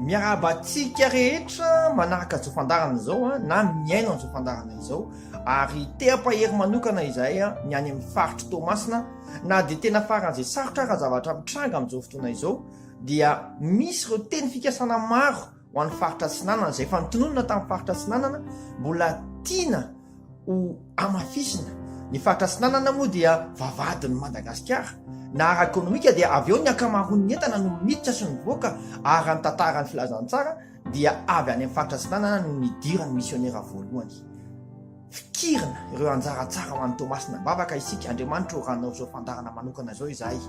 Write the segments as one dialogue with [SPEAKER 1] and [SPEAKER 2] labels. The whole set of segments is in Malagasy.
[SPEAKER 1] Miarahaba antsika rehetra manaraka izao fandaharana izao na mihaino an'izao fandaharana izao ary te hampahery manokana izahay ny any amin'ny faritr'i Toamasina na dia tena faran'izay sarotra ara zavatra mitranga amin'izao fotoana izao dia misy ireo teny fikasana maro ho an'ny faritra atsinanana izay efa notononina tamin'ny faritra atsinanana mbola tiana ho hamafisina. Ny faritra atsinanana moa dia vavahadin'i Madagasikara. Na ara-ekonomika dia avy eo ny ankamaroan'ny entana no miditra sy mivoaka ary raha ny tantaran'ny filazantsara dia avy any amin'ny faritra atsinanana no nidiran'ny misionera voalohany. Fikirina ireo anjara tsara ho an'i Toamasina am-bavaka isika, Andriamanitra ô raha hanao izao fandaharana manokana izao izahay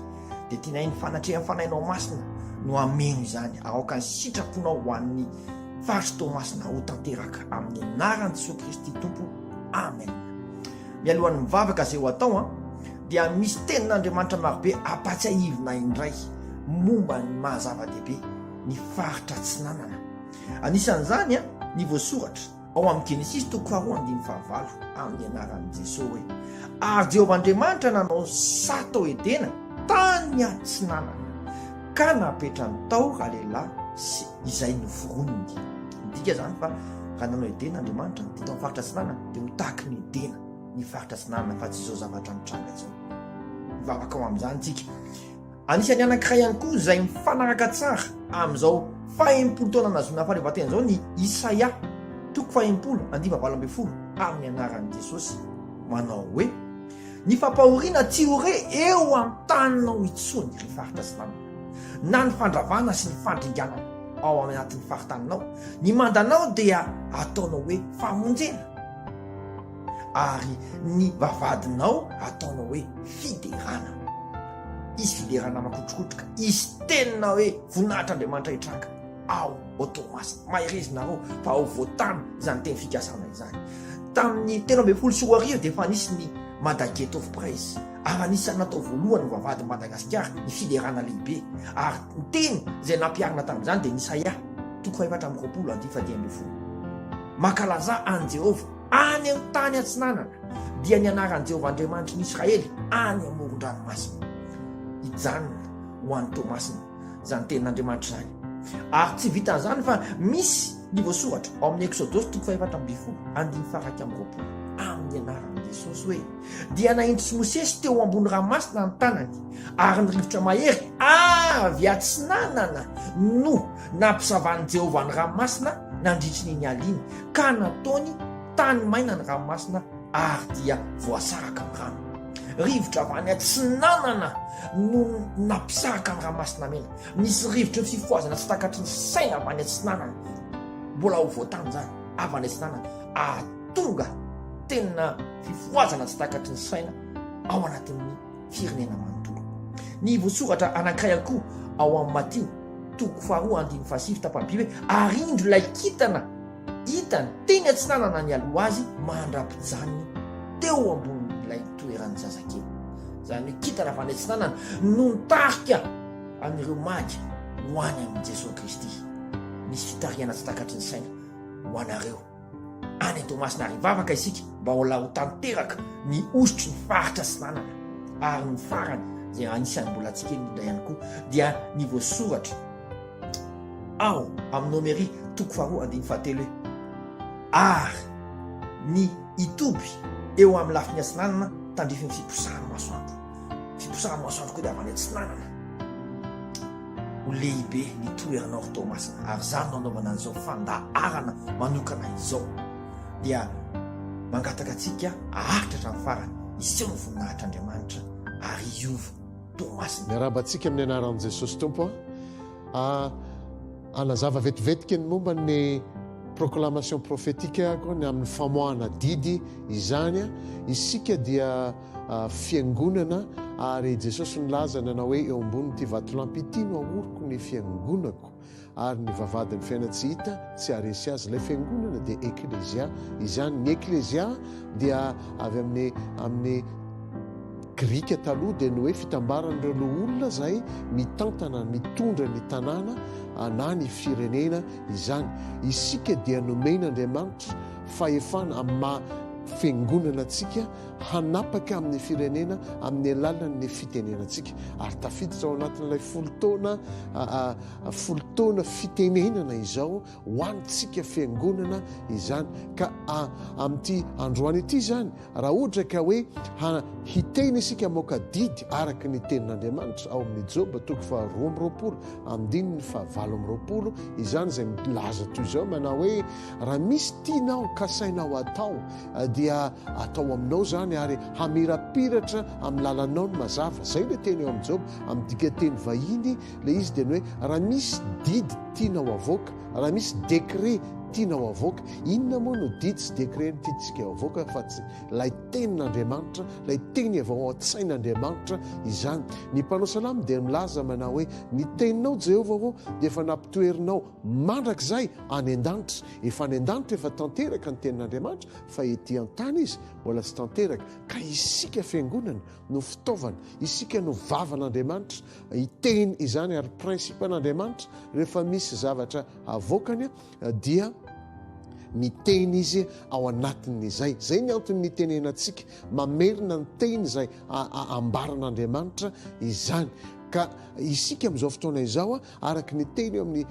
[SPEAKER 1] dia tianay ny fanatrehan'ny Fanahinao Masina no hameno izany ary aoka ny sitraponao ho an'ny Faritr'i Toamasina ho tanteraka amin'ny anaran'i Jesoa Kristy Tompo. Amen. Mialohan'ny mivavaka izay ho atao an, dia misy tenin'Andriamanitra marobe ampatsiahivina indray momba ny maha zava-dehibe ny faritra atsinanana. Anisan'izany an, ny voasoratra ao amin'ny Genesisy toko faharoa andininy fahavalo amin'ny anaran'i Jesoa hoe, Ary Jehovah Andriamanitra nanao saha tao Edena tany atsinanana, ka napetrany tao ralehilahy sy izay noforoniny. Midika izany fa raha nanao Edena Andriamanitra teto amin'ny faritra atsinanana dia ho tahaky ny Edena ny faritra atsinanana fa tsy izao zavatra mitranga izao. Mivavaka ho amin'izany tsika. Anisan'ny anankiray ihany koa izay mifanaraka tsara amin'izao fahenimpolo taona nahazoana fahaleovantena izao ny Isaia toko fahenimpolo andininy fahavalo ambin'ny folo amin'ny anaran'i Jesosy manao hoe, Ny fampahoriana tsy ho re eo amin'ny taninao intsony, ry faritra atsinanana, na ny fandravana sy ny fandringanana ao anatin'ny faritaninao. Ny mandanao dia ataonao hoe famonjena, ary ny vavahadinao ataonao hoe fiderana. Hisy fiderana makotrokotroka, hisy tenina hoe voninahitr'Andriamanitra hitranga ao Toamasina. Mahereza nareo fa ao voatany izany teny fikasana izany. Tamin'ny 2013 dia efa nisy ny Mada Gate of Praise ary anisan'ny natao voalohany ho vavahadin'i Madagasikara ny fiderana lehibe ary ny teny izay nampiharina tamin'izany dia ny Isaia toko faha-24 andininy faha-15. Mankalazà an'i Jehovah any amin'ny tany atsinanana, dia ny anaran'i Jehovah Andriamanitry ny Israely any amoron-dranomasina. Hijanona ho any Toamasina izany tenin'Andriamanitra izany. Ary tsy vitan'izany fa misy ny voasoratra ao amin'ny Eksodosy toko faha-14 andininy faha-21 amin'ny anaran'i Jesosy hoe, Dia nahintsy Mosesy teo ambony ranomasina ny tanany, ary ny rivotra mahery avy atsinanana no nampisavan'i Jehovah ny ranomasina nandritry ny iny alina iny, ka nataony tany maina ny ranomasina ary dia voasaraka ny rano. Rivotra avy any atsinanana no nampisaraka ny Ranomasina Mena. Nisy rivotry ny fifohazana tsy takatry ny saina avy any atsinanana. Mbola ho voatany izany, avy any atsinanana. Ahatonga tena fifohazana tsy takatry ny saina ao anatin'ny firenena manontolo. Ny voasoratra anankiray koa ao amin'ny Matio, toko faharoa andininy fahasivy tapany B hoe, Ary indro ilay kintana Hitany teny atsinanana nialoha azy mandra-pijanony teo ambonin'ilay toeran'ny zazakely. Izany hoe kintana avy any atsinanana no nitarika an'ireo magy ho any amin'i Jesoa Kristy. Misy fitarihana tsy takatry ny saina ho anareo any Toamasina ary hivavaka isika mba ho ho tanteraka ny hosotry ny faritra atsinanana. Ary ny farany izay anisan'ny mbola tsy kely indrindra ihany koa dia ny voasoratra ao amin'ny Nomery toko faharoa andininy fahatelo hoe, Ary ny hitoby eo amin'ny lafiny atsinanana Tandrifin'ny fiposahan'ny masoandro. Fiposahan'ny masoandro koa dia avy any atsinanana. Ho lehibe ny toeranao ry Toamasina ary izany no anaovana an'izao fandaharana manokana izao. Dia mangataka antsika haharitra hatramin'ny farany, hiseho ny voninahitr'Andriamanitra ary hiova Toamasina.
[SPEAKER 2] Miarahaba antsika amin'ny anaran'i Jesosy Tompo a. Hanazava vetivetika ny momba ny proclamation prophétique ako ny amin'ny famoahana didy izany. Isika dia fiangonana ary Jesosy nilaza nanao hoe eo ambonin'ity vatolampy ity no ahoriko ny fiangonako ary ny vavahadin'ny fiainan-tsy hita tsy haharesy azy. Ilay fiangonana dia eklesia izany. Ny eklesia dia avy amin'ny amin'ny Grika taloha dia ny hoe fitambaran'ireo loholona izay mitantana, mitondra ny tanàna na ny firenena izany. Isika dia nomen'Andriamanitra fahefana amin'ny maha fiangonana antsika hanapaka amin'ny firenena amin'ny alalan'ny fitenenantsika. Ary tafiditra ao anatin'ilay folotaona folotaona fitenenana izao ho antsika fiangonana izany. Ka amin'ity androany ity izany, Raha ohatra ka hoe hiteny isika hamoaka didy araka ny tenin'Andriamanitra ao amin'ny Joba toko faha 22 andininy faha 28 izany izay milaza toy izao manao hoe raha misy tianao kasainao atao dia atao aminao izany ary hamirapiratra amin'ny lalanao ny mazava. Izay ilay teny ao amin'ny Joba. Amin'ny dikanteny vahiny ilay izy dia ny hoe raha misy didy tianao avoaka, raha misy décret tianao avoaka. Inona moa no didy sy décret no tiantsika avoaka fa tsy ilay tenin'Andriamanitra, ilay teny avy ao an-tsain'Andriamanitra izany. Ny mpanao salamo dia milaza manao hoe ny teninao Jehovah ô dia efa nampitoerinao mandrakizay any an-danitra. Efa any an-danitra efa tanteraka ny tenin'Andriamanitra fa ety an-tany izy mbola tsy tanteraka. Ka isika fiangonana no fitaovana, isika no vavan'Andriamanitra hiteny izany ary principe an'Andriamanitra rehefa misy zavatra avoakany dia miteny izy ao anatin'izay. Izay ny antony nitenenantsika, mamerina ny teny izay ambaran'Andriamanitra izany. Ka isika amin'izao fotoana izao, araka ny teny eo amin'ny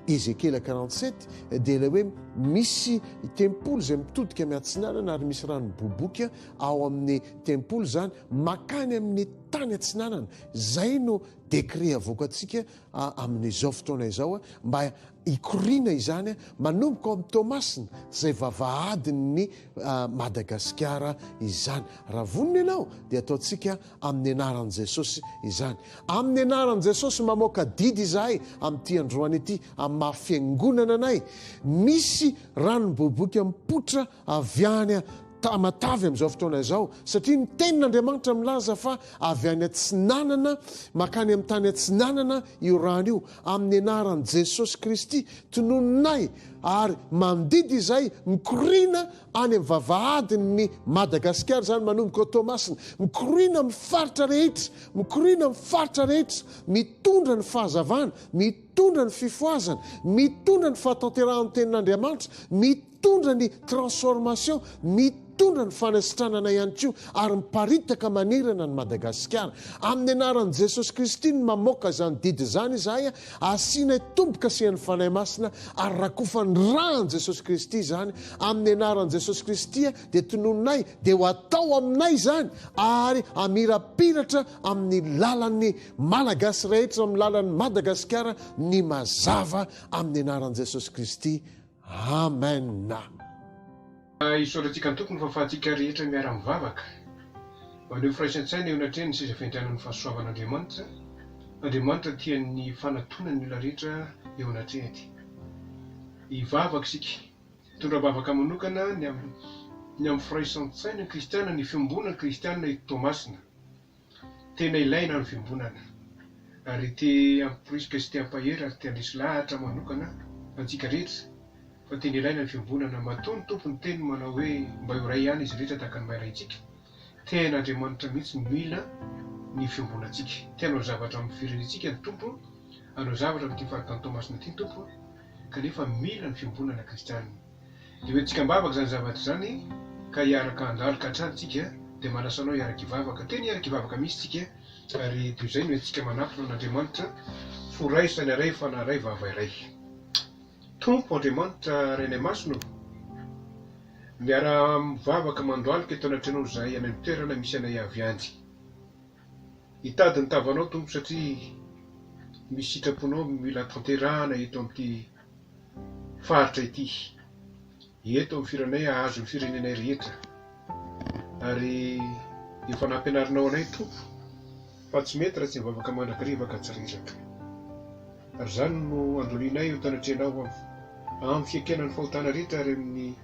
[SPEAKER 2] Ezekiela 47, dia ilay hoe misy tempoly izay mitodika miatsinanana ary misy rano miboiboika ao amin'ny tempoly izany, makany amin'ny tany atsinanana. Izay no décret avoakantsika amin'izao fotoana izao mba hikoriana izany manomboka ao amin'ny Toamasina izay vavahadin'ny Madagasikara izany. Raha vonona ianao dia ataontsika amin'ny anaran'i Jesosy izany. Amin'ny anaran'i Jesosy mamoaka didy izahay amin'ity androany ity amin'ny maha fiangonana anay. Misy rano miboiboika mipoitra avy any Tamatave amin'izao fotoana izao, satria ny Tenin'Andriamanitra milaza fa avy any atsinanana mankany amin'ny tany atsinanana io rano io, amin'ny anaran'i Jesosy Kristy, tononinay ary mandidy izay mikoriana any amin'ny vavahadin'ny Madagasikara izany manomboka ao Toamasina, mikoriana amin'ny faritra rehetra, mikoriana amin'ny faritra rehetra, mitondra ny fahazavana, mitondra ny fifohazana, mitondra ny fahatanterahan'ny Tenin'Andriamanitra, mitondra ny transformation, mitondra ny fanasitranana ihany koa ary miparitaka manerana an'i Madagasikara. Amin'ny anaran'i Jesosy Kristy no mamoaka izany didy izany izahay, asianay tombo-kasihan'ny Fanahy Masina ary rakofan'ny ràn'i Jesosy Kristy izany. Amin'ny anaran'i Jesosy Kristy dia tononinay, dia ho atao aminay izany ary hamirapiratra amin'ny lalan'ny Malagasy rehetra, amin'ny lalan'i Madagasikara ny mazava amin'ny anaran'i Jesosy Kristy. Amen.
[SPEAKER 3] Isaorantsika ny Tompo ny fahafahantsika rehetra miara-mivavaka, maneho firaisan-tsaina eo anatrehan'ny seza fiandrianan'ny fahasoavan'Andriamanitra, Andriamanitra tia ny fanatonany ny olona rehetra eo anatrehany. Hivavaka isika, hitondra am-bavaka manokana ny amin'ny ny firaisan-tsaina kristiana, ny fiombonana kristiana eto Toamasina. Tena ilaina ny fiombonana ary te hamporisika sy te hampahery ary te handresy lahatra manokana antsika rehetra fa tena ilaina ny fiombonana matoa ny Tompo niteny manao hoe mba ho iray ihany izy rehetra tahaka ny maha iray antsika tena Andriamanitra mihitsy no mila ny fiombonantsika te hanao zavatra amin'ny firenentsika ny Tompo hanao zavatra amin'ity faritany Toamasina ity ny Tompo kanefa mila ny fiombonana kristianina Dia hoentintsika am-bavaka izany zavatra izany ka hiaraka handaloka hatrany tsika, dia manasa anao hiaraka hivavaka. Tena hiaraka hivavaka mihitsy tsika ary toy izay no entintsika manatona an'Andriamanitra, fo iray, saina iray, fanahy iray, vava iray. Tompo Andriamanitra Rainay Masina ô! Miara-mivavaka mandohalika eto anatrehanao izahay any amin'ny toerana misy anay avy any. Hitady ny tavanao Tompo satria misy sitraponao mila tanterahana eto amin'ity faritra ity. Eto amin'ny firenay hahazo ny firenenay rehetra. Ary efa nampianarinao anay Tompo fa tsy mety raha tsy mivavaka mandrakariva ka tsy reraka. Ary izany no andolianay eo anatrehanao amin'ny fiaikena ny fahotana rehetra ary amin'ny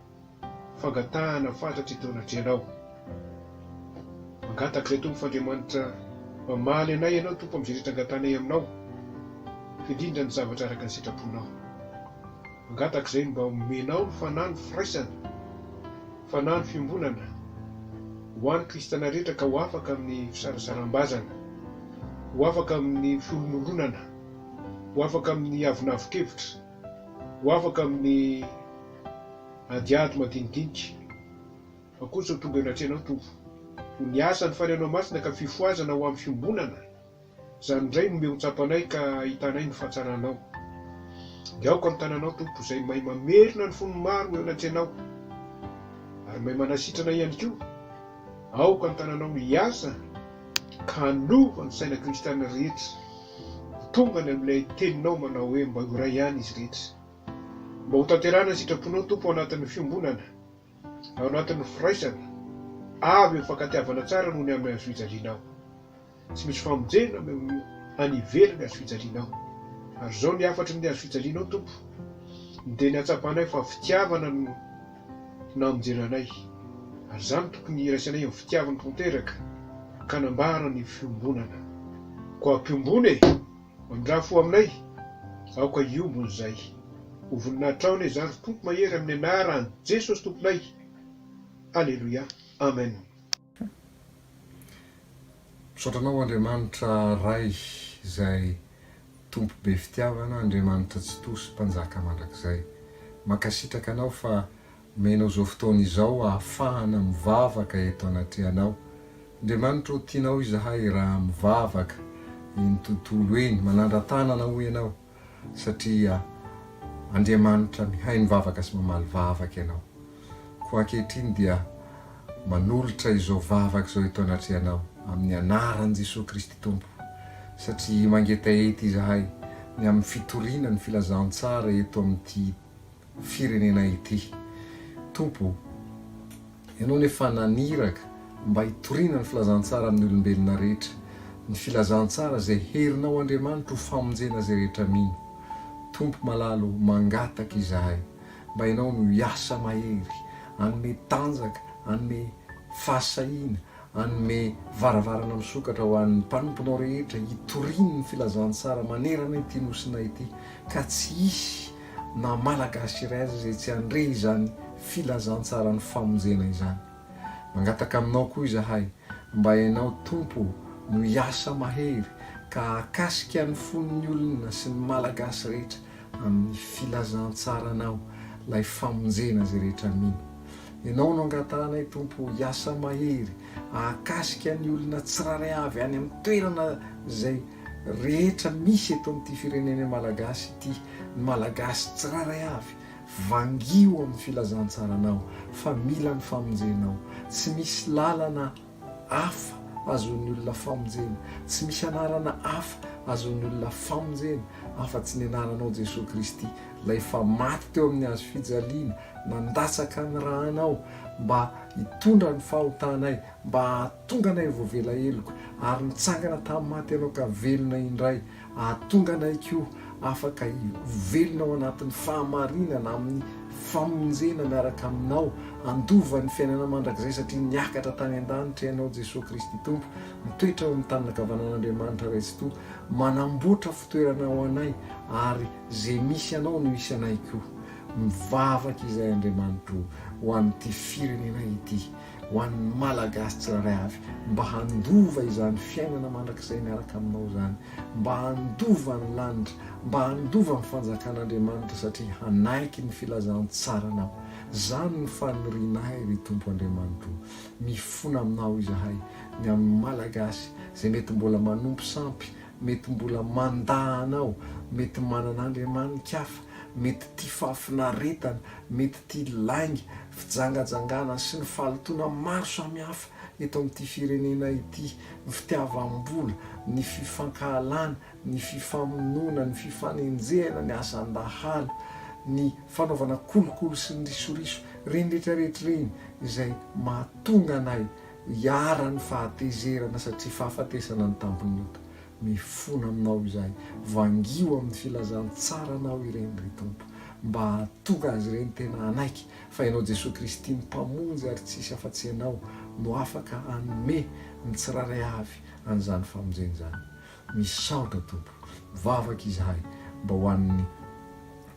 [SPEAKER 3] fangatahana fatratra eto anatrehanao. Mangataka izay Tompo fa Andriamanitra mamaly anay Ianao Tompo amin'izay rehetra angatahanay Aminao, fa indrindra ny zavatra araka ny sitraponao. Mangataka izay mba omenao ny fanahy ny firaisana, fanahy ny fiombonana ho an'ny kristiana rehetra ka ho afaka amin'ny fisarasaram-bazana, ho afaka amin'ny fiolonolonana, ho afaka amin'ny avonavon-kevitra, ho afaka amin'ny adiady madinidinika, fa kosa ho tonga eo anatrehanao Tompo, ho ny asan'ny Fanahinao Masina ka fifohazana ho amin'ny fiombonana. Izany indray no omeo tsapanay ka ahitanay ny fahatsaranao. Dia aoka ny tananao Tompo izay mahay mamerina ny fon'ny maro eo anatrehanao ary mahay manasitrana ihany koa, aoka ny tananao no hiasa ka hanova ny saina kristiana rehetra ho tonga any amin'ilay teninao manao hoe mba ho iray ihany izy rehetra. Mba ho tanterahana ny sitraponao Tompo ao anatin'ny fiombonana, ao anatin'ny firaisana, avy amin'ny fankatiavana tsara noho ny amin'ny hazofijalianao. Tsy misy famonjena any ivelany hazofijalianao. Ary izao ny hafatry ny hazofijalianao Tompo, dia ny hatsapanay fa fitiavana no namonjena anay. Ary izany tokony hiraisanay amin'ny fitiavana tanteraka ka nambara ny fiombonana. Koa ampiombona e! Mamindrà fo aminay, aoka hiombona izay. Ho voninahitrao anie izany ry Tompo mahery amin'ny anaran'i Jesosy Tomponay. Aleloia. Amen.
[SPEAKER 4] Misaotra Anao Andriamanitra Ray izay Tompo be fitiavana, Andriamanitra Tsitoha sy Mpanjaka mandrakizay. Mankasitraka Anao fa omenao izao fotoana izao ahafahana mivavaka eto anatrehanao. Andriamanitra ô tianao izahay raha mivavaka eny tontolo eny, manandra-tanana hoy Ianao. satria Andriamanitra mihaino vavaka sy mamaly vavaka ianao. Koa ankehitriny dia manolotra izao vavaka izao eto anatrehanao amin'ny anaran'i Jesoa Kristy Tompo, satria mangetaheta izahay ny amin'ny fitoriana ny filazantsara eto amin'ity firenena ity. Tompo o, Ianao no efa naniraka mba hitoriana ny filazantsara amin'ny olombelona rehetra, ny filazantsara izay herinao Andriamanitra ho famonjena izay rehetra mino. Tompo malala o, mangataka izahay mba Ianao no hiasa mahery, hanome tanjaka, hanome fahasahiana, Hanome varavarana misokatra ho an'ny mpanomponao rehetra hitoriany ny filazantsara manerana ity nosinay ity, ka tsy hisy na Malagasy iray aza izay tsy handre izany filazantsaran'ny famonjena izany. Mangataka aminao koa izahay mba Ianao Tompo o no hiasa mahery ka hahakasika ny fon'ny olona sy ny Malagasy rehetra amin'ny filazantsaranao ilay famonjena izay rehetra mino. Ianao no angatahanay Tompo hiasa mahery hahakasika ny olona tsirairay avy any amin'ny toerana izay rehetra misy eto amin'ity firenena Malagasy ity, ny Malagasy tsirairay avy, vangio amin'ny filazantsaranao fa mila ny famonjenao, tsy misy lalana hafa ahazoan'ny olona famonjena, tsy misy anarana hafa ahazoan'ny olona famonjena afa-tsy ny anaranao Jesoa Kristy, Ilay efa maty teo amin'ny hazo fijaliana, nandatsaka ny rànao mba hitondra ny fahotanay, mba hahatonga anay ho voavela heloka, ary nitsangana tamin'ny maty Ianao ka velona indray. Hahatonga anay koa afaka ho velona ao anatin'ny fahamarinana amin'ny famonjena miaraka Aminao, handova ny fiainana mandrakizay satria niakatra tany an-danitra Ianao Jesoa Kristy Tompo, mitoetra ao amin'ny tanin'ankavanan'Andriamanitra Ray Tsitoha, manamboatra fitoerana ho anay ary izay misy Anao no hisy anay koa. Mivavaka izahay Andriamanitro ho an'ity firenenay ity. ho an'ny Malagasy tsirairay avy mba handova izany fiainana mandrakizay miaraka aminao izany, mba handova ny lanitra, mba handova ny fanjakan'Andriamanitra satria hanaiky ny filazantsaranao. Izany no fanirianay ry Tompo Andriamanitro. Mifona aminao izahay ny amin'ny Malagasy izay mety mbola manompo sampy, mety mbola mandà anao, mety manana andriamani-kafa. mety tia fahafinaretana, mety tia lainga, fijangajangana sy ny fahalotoana maro samihafa eto amin'ity firenena ity, ny fitiavam-bola, ny fifankahalana, ny fifamonoana, ny fifanenjehana, ny asan-dahalo, ny fanaovana kolikoly sy ny risoriso, ireny rehetra rehetra ireny izay mahatonga anay hiharan'ny fahatezerana satria fahafatesana ny tambin'ny ota. Mifona aminao izahay. Vangio amin'ny filazantsaranao ireny ry Tompo, mba hahatonga azy ireny tena hanaiky fa Ianao Jesoa Kristy no Mpamonjy ary tsisy afa-tsy Ianao no afaka hanome ny tsirairay avy an'izany famonjena izany. Misaotra Tompo. Mivavaka izahay mba ho an'ny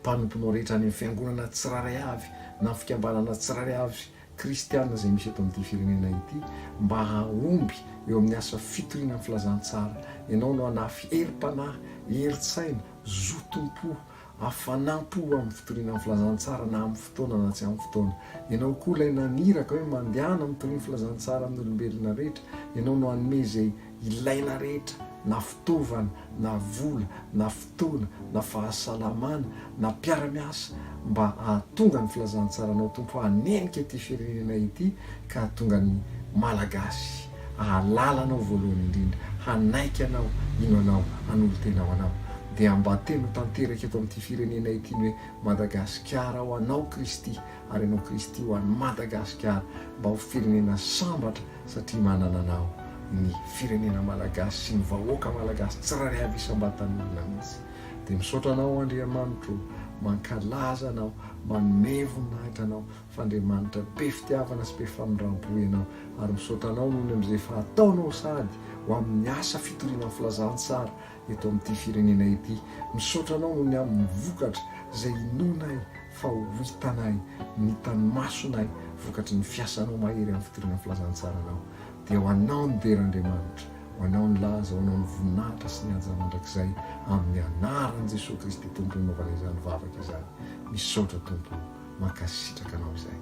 [SPEAKER 4] mpanomponao rehetra any amin'ny fiangonana tsirairay avy na fikambanana tsirairay avy kristiana izay misy eto amin'ity firenena ity mba hahomby eo amin'ny asa fitoriana ny filazantsara. Ianao no hanafy herim-panahy, herin-tsaina, zotom-po, hafanam-po amin'ny fitoriana ny filazantsara na amin'ny fotoana na tsy amin'ny fotoana. Ianao koa ilay naniraka hoe mandehana mitoria ny filazantsara amin'ny olombelona rehetra. Ianao no hanome izay ilaina rehetra na fitaovana na vola na fotoana na fahasalamana na mpiara-miasa mba hahatonga ny filazantsaranao Tompo hanenika ity firenena ity ka hahatonga ny Malagasy hahalala Anao voalohany indrindra, hanaiky Anao, hino Anao, hanolo-tena ho Anao. Dia mba teny ho tanteraka eto amin'ity firenena ity ny hoe Madagasikara ho Anao Kristy ary Ianao Kristy ho an'i Madagasikara mba ho firenena sambatra satria manana anao ny firenena malagasy sy ny vahoaka malagasy tsirairay avy isam-batan'olona mihitsy. Dia misaotra anao Andriamanitro o, mankalaza anao, manome voninahitra anao fa Andriamanitra be fitiavana sy be famindram-po ianao ary misaotra anao noho ny amin'izay efa ataonao sahady ho amin'ny asa fitoriana ny filazantsara eto amin'ity firenena ity. Misaotra anao noho ny amin'ny vokatra izay inoanay fa ho hitanay ny hitan'ny masonay vokatry ny fiasanao mahery amin'ny fitoriana ny filazantsaranao. Dia ho anao ny dera Andriamanitra, ho anao ny laza, ho anao ny voninahitra sy ny haja mandrakizay amin'ny anaran'i Jesoa Kristy Tompo no nanaovana izany vavaka izany. Misaotra Tompo o, mankasitraka anao izay.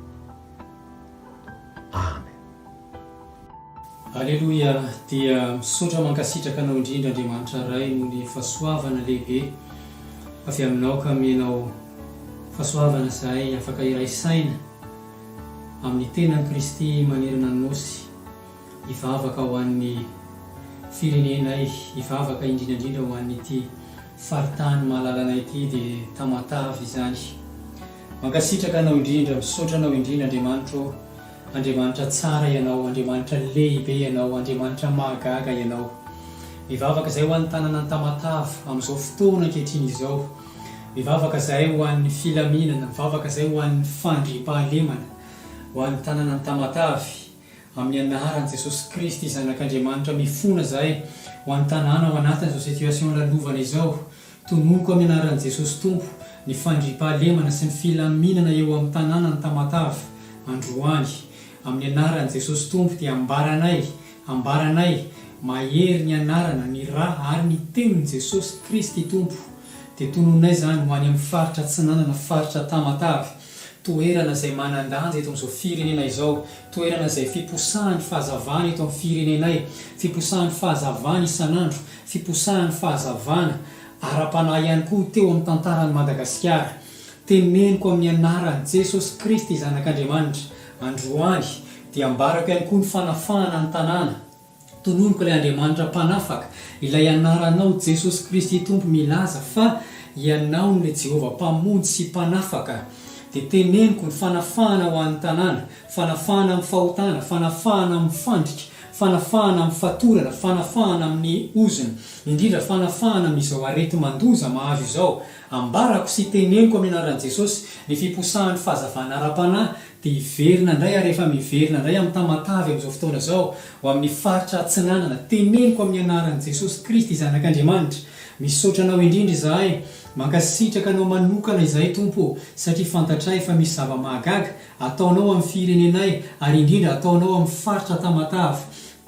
[SPEAKER 4] Amen.
[SPEAKER 5] Aleloia dia misaotra mankasitraka anao indrindra Andriamanitra Ray noho ny fahasoavana lehibe avy aminao ka amenao fahasoavana zahay afaka hiray saina amin'ny tenan'i Kristy manerana ny Nosy hivavaka ho an'ny firenenay hivavaka indrindra indrindra ho an'ity faritany malalanay ity dia Tamatave izany mankasitraka anao indrindra misaotra anao indrindra Andriamanitra ô Andriamanitra tsara Ianao, Andriamanitra lehibe Ianao, Andriamanitra mahagaga Ianao. Mivavaka izahay ho an'ny tanànan'i Tamatave amin'izao fotoana ankehitriny izao. Mivavaka izahay ho an'ny filaminana, mivavaka izahay ho an'ny fandriampahalemana, ho an'ny tanànan'i Tamatave. Amin'ny anaran'i Jesosy Kristy Zanak'Andriamanitra mifona izahay ho an'ny tanàna ao anatin'izao situation lalovana izao. Tononiko amin'ny anaran'i Jesosy Tompo ny fandriampahalemana sy ny filaminana eo amin'ny tanànan'i Tamatave androany. Amin'ny anaran'i Jesosy Tompo dia ambaranay, ambaranay, mahery ny anarana, ny ra ary ny tenin'i Jesosy Kristy Tompo. Dia tononinay izany ho any amin'ny faritra atsinanana, faritra Tamatave, toerana izay manan-danja eto amin'izao firenena izao, toerana izay fiposahan'ny fahazavana eto amin'ny firenenay, fiposahan'ny fahazavana isan'andro, fiposahan'ny fahazavana ara-panahy ihany koa teo amin'ny tantaran'i Madagasikara. Teneniko amin'ny anaran'i Jesosy Kristy Zanak'Andriamanitra, androany dia ambarako ihany koa ny fanafahana ny tanàna. Tononiko ilay Andriamanitra mpanafaka, ilay anaranao Jesosy Kristy Tompo milaza fa Ianao no ilay Jehovah Mpamonjy sy Mpanafaka. Dia teneniko ny fanafahana ho an'ny tanàna, Fanafahana amin'ny fahotana, fanafahana amin'ny fandrika, fanafahana amin'ny fatorana, fanafahana amin'ny ozona, indrindra fanafahana amin'izao areti-mandoza mahazo izao. Ambarako sy teneniko amin'ny anaran'i Jesosy, ny fiposahan'ny fahazavana ara-panahy dia hiverina indray ary efa miverina indray amin'ny Tamatave amin'izao fotoana izao, ho amin'ny faritra atsinanana. Teneniko amin'ny anaran'i Jesosy Kristy Zanak'Andriamanitra. Misaotra Anao indrindra izahay, mankasitraka Anao manokana izahay Tompo ô, satria fantatray fa misy zava-mahagaga Ataonao amin'ny firenenay ary indrindra ataonao amin'ny faritra Tamatave.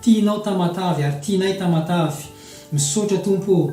[SPEAKER 5] Tianao Tamatave ary tianay Tamatave. Misaotra Tompo ô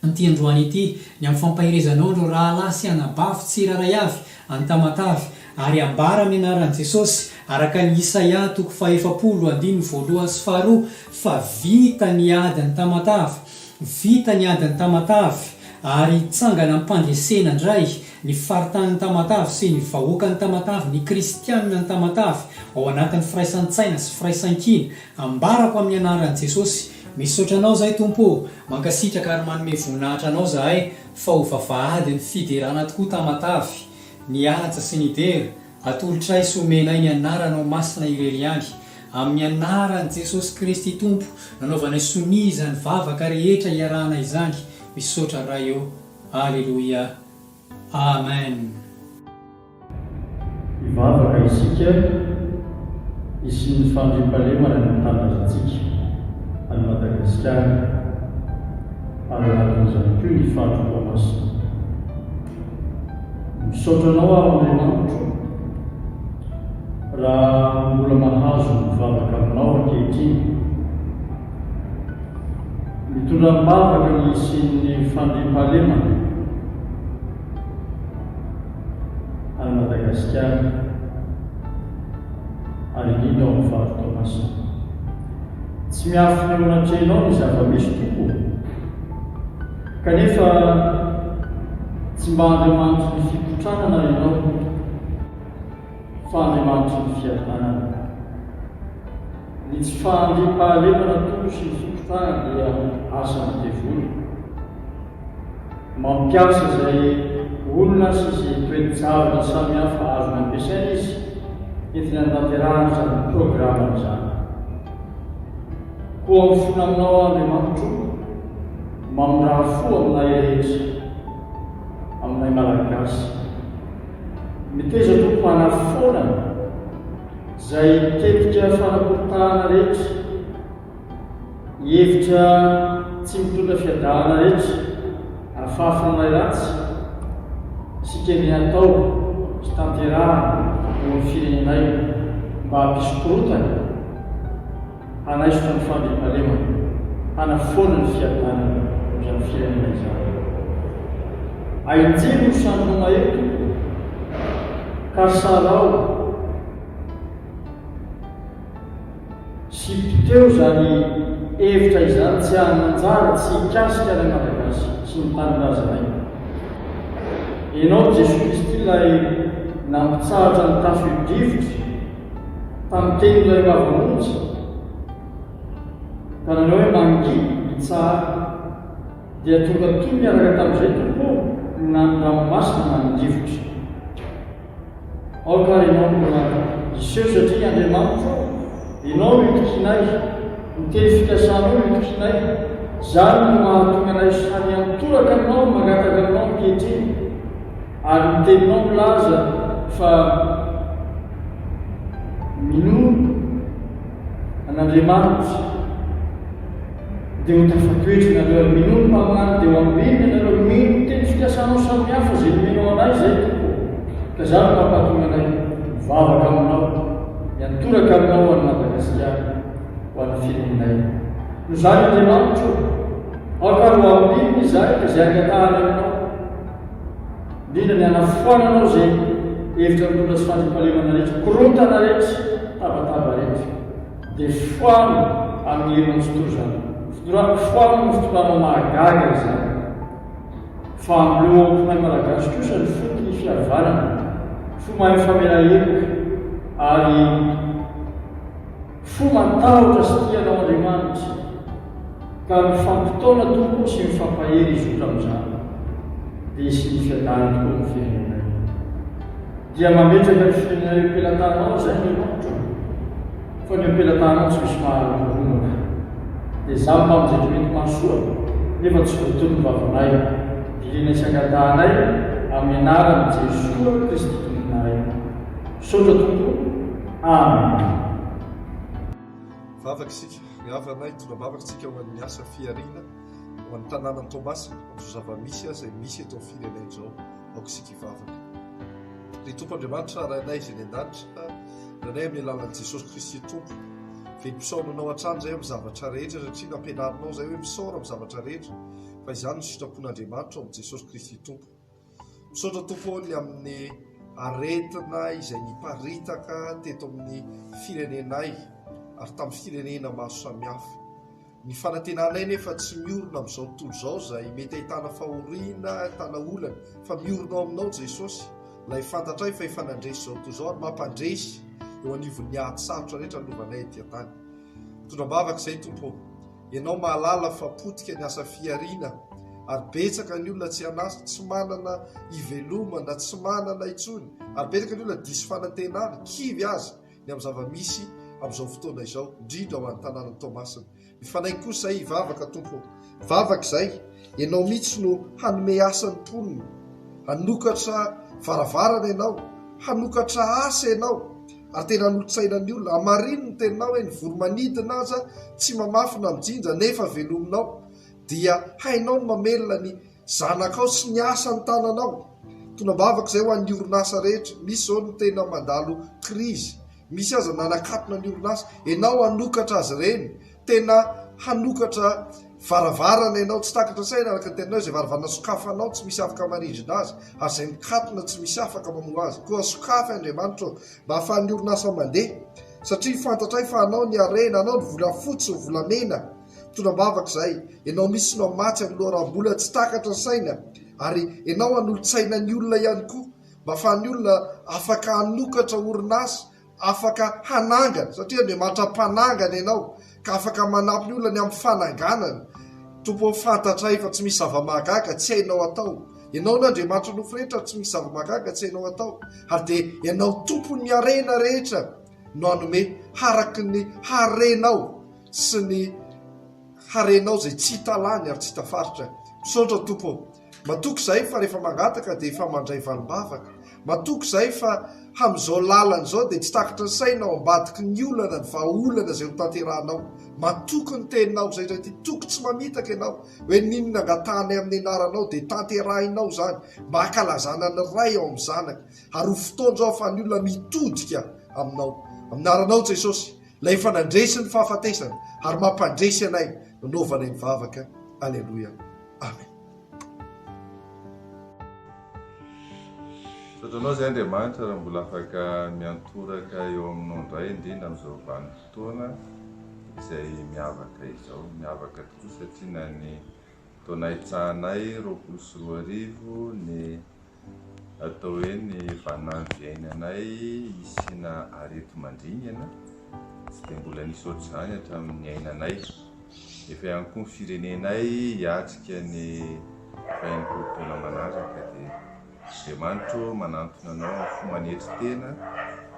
[SPEAKER 5] an'ity androany ity ny amin'ny fampaherezanao ireo rahalahy sy anabavy tsirairay avy any Tamatave ary ambara amin'ny anaran'i Jesosy araka ny Isaia toko faha-40 andininy voalohany sy faharoa fa vita ny ady any Tamatave. Vita ny ady any Tamatave ary hitsangana am-pandresena indray. ny faritanin'i Tamatave sy ny vahoakan'i Tamatave, ny kristianina an'i Tamatave, ao anatin'ny firaisan-tsaina sy firaisan-kina, ambarako amin'ny anaran'i Jesosy, misaotra Anao izahay Tompo ô, mankasitraka ary manome voninahitra Anao izahay fa ho vavahadin'ny fiderana tokoa Tamatave, ny haja sy ny dera, Atolotray sy omenay ny anaranao masina irery ihany. Amin'ny anaran'i Jesosy Kristy Tompo nanaovanay sonia izany vavaka rehetra iarahana izany. Misaotra Ray ô. Aleloia. Amen.
[SPEAKER 6] Hivavaka isika hisian'ny fandriampahalemana any amin'ny tanindrazantsika, any Madagasikara, ary ao anatin'izany koa ny faritra Toamasina. Misaotra Anao aho Andriamanitro raha mbola mahazo mivavaka Aminao ankehitriny. Mitondra am-bavaka ny hisian'ny fandriampahalemana any Madagasikara ary indrindra ao amin'ny faritra Toamasina. Tsy miafina eo anatrehanao ny zava-misy Tompo ô. Kanefa tsy mba Andriamanitry ny fikotranana Ianao, fa Andriamanitry ny fiadanana. Ny tsy fahandriampahalemana Tompo sy ny fikotranana dia asan'ny devoly. Mampiasa izay olona sy izay toe-javatra samihafa azony ampiasaina izy entiny hanatanterahana izany programany izany. Koa mifona aminao aho Andriamanitro o, mamindrà fo aminay rehetra, aminay Malagasy. Meteza Tompo hanafoana izay tetika fanakorontanana rehetra, hevitra tsy mitondra fiadanana rehetra, afafinanay ratsy sy kendrena atao sy tanterahana eo amin'ny firenenay mba hampisy korontana. Hanaisotra ny fandriampahalemana, hanafoana ny fiadanana amin'izany firenena izany. Ahinjiro ny sandrinao mahery, Tompo ô, ka sarao sy poteho izany hevitra izany tsy hananjara, tsy hikasika anay Malagasy sy ny tanindrazanay. Ianao Jesoa Kristy ilay nampitsahatra ny tafio-drivotra, Tamin'ny tenin'ilay vava monja, ka nanao hoe mangina, mitsahara, dia tonga toy niaraka tamin'izay Tompo ô, na ny ranomasina na ny rivotra. Aoka ary Ianao no hiseho satria Andriamanitra ô, Ianao no itokianay, ny teny fikasanao no itokianay, izany no mahatonga anay samy hiantoraka Aminao, mangataka Aminao ankehitriny. Ary ny teninao milaza fa minoa an'Andriamanitra dia ho tafatoetra ianareo, ary minoa ny mpaminany dia ho ambinina ianareo, mino ny teny fikasanao samihafa izay nomenao anay izay Tompo ô. Ka izany no mampahatonga anay mivavaka aminao, miantoraka aminao ho an'i Madagasikara, ho an'ny firenenay. Noho izany Andriamanitro ô, aoka ary ho ambinina izahay ka izay angatahanay aminao, Indrindra ny hanafoananao izay hevitra mitondra tsy fandriampahalemana rehetra, korontana rehetra, tabataba rehetra, dia foano amin'ny herinao tsitoha izany. Fitondrana, foano amin'ny fitondranao mahagaga izany. Fa amleo ao am-ponay Malagasy kosa ny fo tia fihavanana, fo mahay mifamela heloka, ary Fo matahotra sy tia anao Andriamanitra ka mifampitaona Tompo sy mifampahery hizotra amin'izany dia hisian'ny fiadanana tokoa amin'ny firenenay. Dia mametraka ny firenenay eo am-pelatananao izay Andriamanitra ô, fa ny eo am-pelatananao tsy misy maha-romaka. Dia izaho mbamin'izay tsy mety mahasoa nefa tsy voatono ny vavanay, dilianay sy angatahanay amin'ny anaran'i Jesoa Kristy Tomponay. Misaotra Tompo o. Amen.
[SPEAKER 7] Vavaka isika, ry havana, hitondra am-bavaka isika ho an'ny asa fihariana ho an'ny tanànan'i Toamasina, amin'izao zava-misy izay misy eto amin'ny firenena izao. Aoka isika hivavaka. Ry Tompo Andriamanitra, Rainay izay any an-danitra, Rainay amin'ny alalan'i Jesosy Kristy Tompo, velom-pisaorana Anao hatrany izahay amin'ny zavatra rehetra satria nampianarinao izahay hoe misaora amin'ny zavatra rehetra fa izany no sitrapon'Andriamanitra ao amin'i Jesosy Kristy Tompo. Misaotra Tompo ô ny amin'ny aretina izay niparitaka teto amin'ny firenenay ary tamin'ny firenena maro samihafa. Ny fanantenanay nefa tsy miorina amin'izao tontolo izao izay mety ahitana fahoriana, ahitana olana, fa miorina ao aminao Jesosy, ilay fantatray fa efa nandresy izao tontolo izao ary mampandresy eo anivon'ny ady sarotra rehetra lovanay ety an-tany. Mitondra am-bavaka izay Tompo ô. Ianao mahalala fa potika ny asa fihariana ary betsaka ny olona tsy an'asa, tsy manana hivelomana, tsy manana intsony ary betsaka ny olona diso fanantenana, kivy aza ny amin'ny zava-misy amin'izao fotoana izao, indrindra ho an'ny tanànan'i Toamasina. Mifanaiky kosa izay hivavaka, Tompo ô. Vavaka izay, Ianao mihitsy no hanome asa ny mponina. Hanokatra varavarana Ianao, hanokatra asa Ianao, ary tena hanolo-tsaina ny olona. Hamarino ny teninao hoe ny voro-manidina aza tsy mamafy na mijinja, nefa velominao. Dia hainao ny mamelona ny zanakao sy ny asan'ny tananao. Tonam-bavaka izay ho an'ny orinasa rehetra. Misy izao ny tena mandalo krizy. Misy aza nanakatona ny orinasa. Ianao hanokatra azy ireny. Tena hanokatra varavarana ianao. Tsy takatra saina araka ny teninao izay varavarana sokafanao tsy misy afaka manindrina azy ary izay mikatona tsy misy afaka mamoha azy. Koa sokafy Andriamanitra ô mba hahafahan'ny orinasa mandeha. Satria fantatray fa anao ny harena, anao ny volafotsy sy ny volamena. Mitondra am-bavaka izahay. Ianao mihitsy no hamatsy amin'ny loharanom-bola tsy takatra ny saina ary ianao hanolo-tsaina ny olona ihany koa mba ahafahan'ny olona afaka hanokatra orinasa, afaka hanangana satria Andriamanitra mpanangana ianao ka afaka manampy ny olona ny amin'ny fananganana. Tompo ô fantatray fa tsy misy zava-mahagaga tsy hainao atao. Ianao no Andriamanitra nofo rehetra tsy misy zava-mahagaga tsy hainao atao. Ary dia ianao tompon'ny harena rehetra no hanome haraky ny harenao sy ny harenao izay tsy hita lany ary tsy hita faritra. Misaotra Tompo ô. Matoky izahay fa rehefa mangataka dia efa mandray valim-bavaka. Matoky izahay fa hamin'izao lalana izao dia tsy takatry ny saina ao ambadiky ny olana ny vahaolana izay ho tanterahanao. Matoky ny teninao izay indray ity toky tsy mamitaka ianao hoe n'inona angatahanay amin'ny anaranao dia tanterahinao izany mba hankalazana ny Ray ao amin'ny Zanaka ary ho fotoana izao ahafahan'ny olona mitodika aminao. Amin'ny anaranao Jesosy. Ilay efa nandresy ny fahafatesana ary mampandresy anay nanaovanay ny vavaka. Aleloia. Amen.
[SPEAKER 8] Misaotra anao izay Andriamanitra raha mbola afaka miantoraka eo aminao indray indrindra amin'izao vanim-potoana izay miavaka izao. Miavaka tokoa satria na ny taona hitsahanay 2020 ny Atao hoe ny vaninandro iainanay hisiana areti-mandringana, tsy dia mbola nisy ohatr'izany hatramin'ny niainanay. Efa ihany koa ny firenenay hiatrika ny faha-enimpolo taona manaraka dia Andriamanitra ô manantona anao amin'ny fo manetry tena,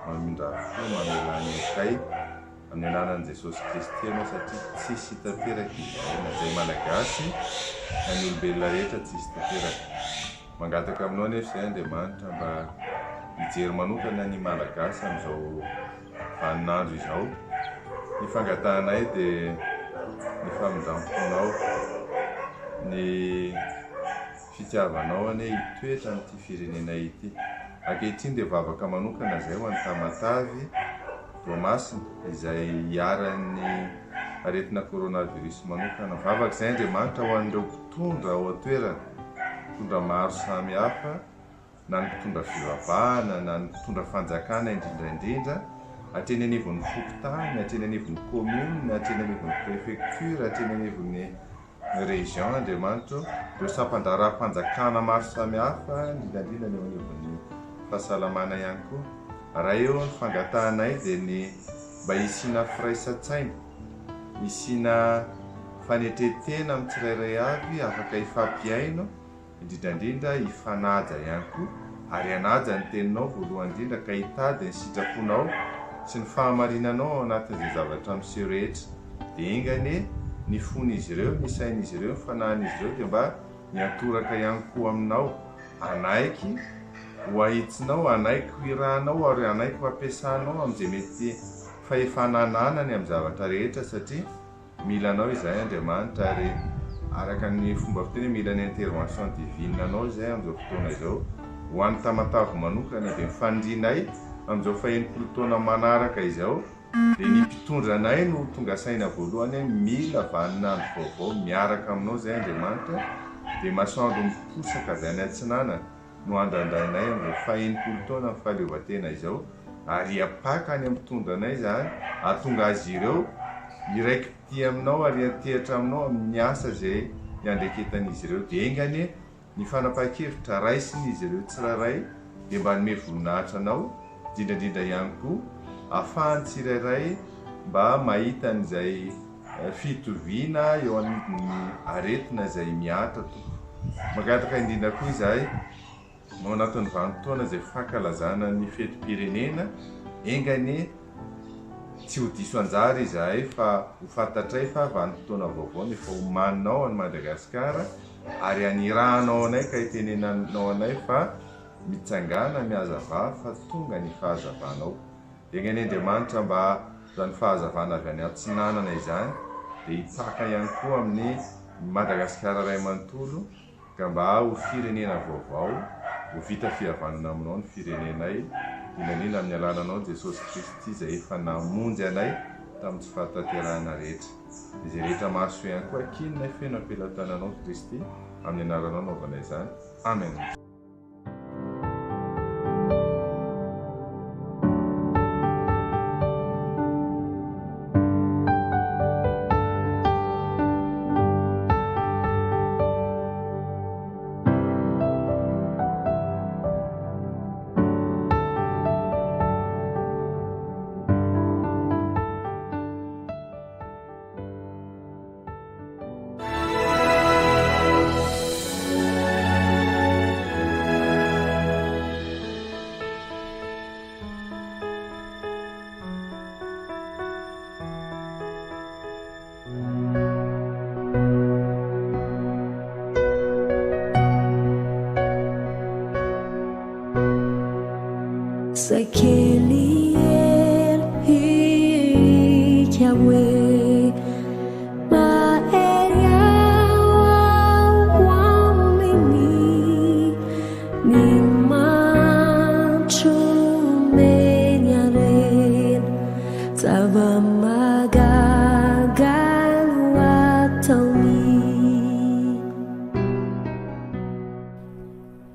[SPEAKER 8] mamindrà fo, mamelà ny helokay. Amin'ny anaran'i Jesosy Kristy ianao satria tsisy tanteraka izahay na izay Malagasy na ny olombelona rehetra tsisy tanteraka. Mangataka aminao anefa izay Andriamanitra mba hijery manokana ny Malagasy amin'izao vaninandro izao. Ny fangatahanay dia ny famindramponao, ny Fitiavanao anie hitoetra amin'ity firenena ity. Ankehitriny dia vavaka manokana izay ho an'i Tamatave, Toamasina, izay iharan'ny aretina coronavirus manokana. Vavaka izay Andriamanitra ho an'ireo mpitondra ao an-toerana, mpitondra maro samy hafa, na ny mpitondra fivavahana, na ny mpitondra fanjakana indrindra indrindra, hatreny anivon'ny fokontany, hatreny anivon'ny commune, hatreny anivon'ny préfecture, hatreny anivon'ny Région Andriamanitra ô, ireo sampan-draharaham-panjakana maro samihafa, indrindra indrindra ny eo anivon'ny fahasalamana ihany koa. Raha eo ny fangatahanay dia ny mba hisiana firaisan-tsaina, hisiana fanetren-tena amin'ny tsirairay avy afaka hifampihaino, Indrindra indrindra hifanaja ihany koa ary hanaja ny teninao voalohany indrindra ka hitady ny sitraponao sy ny fahamarinanao ao anatin'izay zavatra miseho rehetra. Dia enga anie ny fon'izy ireo, ny sain'izy ireo, ny fanahin'izy ireo dia mba hiantoraka ihany koa aminao, hanaiky ho ahitsinao, hanaiky ho irahanao ary hanaiky ho ampiasanao amin'izay mety fahefana ananany amin'ny zavatra rehetra satria Mila anao izahay Andriamanitra ary araka ny fomba fiteny hoe mila ny intervention divine anao izahay amin'izao fotoana izao. Ho an'i Tamatave manokana dia ny fanirianay amin'izao faha-enimpolo taona manaraka izao dia ny mpitondra anay no ho tonga saina voalohany hoe mila vaninandro vaovao miaraka aminao izahay Andriamanitra dia masoandro miposaka avy any atsinanana no andrandrainay amin'izao faha-enimpolo taona ny fahaleovantena izao ary hiapaka any amin'ny mpitondra anay izany hahatonga azy ireo hiraiki-po. hiara-dia aminao ary hiantehitra aminao amin'ny asa izay iandraiketan'izy ireo. Dia enga anie ny fanapahan-kevitra raisin'izy ireo tsirairay dia mba hanome voninahitra anao, indrindra indrindra ihany koa ahafahan'ny tsirairay mba mahita an'izay fitoviana eo anivon'ny aretina izay mihatra Tompo. Mangataka indrindra koa izahay Ao anatin'ny vanim-potoana izay fankalazana ny fetim-pirenena, enga anie tsy ho diso anjara izahay fa ho fantatray fa vanim-potoana vaovao no efa omaninao an'i Madagasikara ary anirahanao anay ka itenenanao anay fa mitsangàna mihazavà fa tonga ny fahazavanao. Enga anie Andriamanitra mba izany fahazavana avy any atsinanana izany dia hipaka ihany koa amin'ny Madagasikara iray manontolo Ka mba ho firenena vaovao, ho vita fihavanana aminao ny firenenay, indrindra indrindra amin'ny alalanao Jesosy Kristy izay efa namonjy anay tamin'ny tsy fahatanterahana rehetra. Izay rehetra mahasoa ihany koa ankininay feno am-pelatananao Kristy, amin'ny anaranao anaovanay izany. Amen.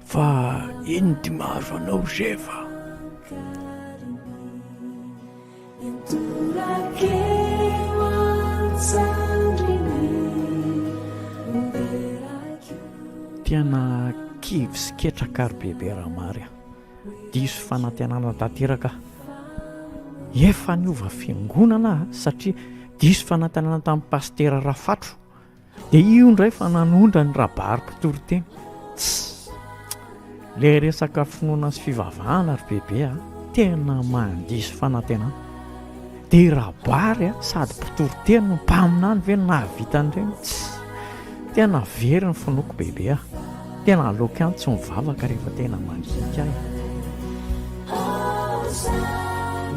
[SPEAKER 9] Fa inn ty mahazo anao ry Zefa? Tena kivy sy ketraka ry bebe Ramary a! Diso fanantenana tanteraka aho. Efa niova fiangonana aho satria diso fanantenana tamin'ny pasitera Rafatro. Dia io indray fa nanondra ny rabary mpitoriteny. Tss! Le resaka finoana sy fivavahana ry bebe a, tena mandiso fanantenana. Dia i rabary a, sady mpitoriteny no mpaminany ve no nahavita an'ireny? Tss! Tena very ny finoako bebe a. Tena aleoko ihany tsy mivavaka rehefa tena mangiaka ahy.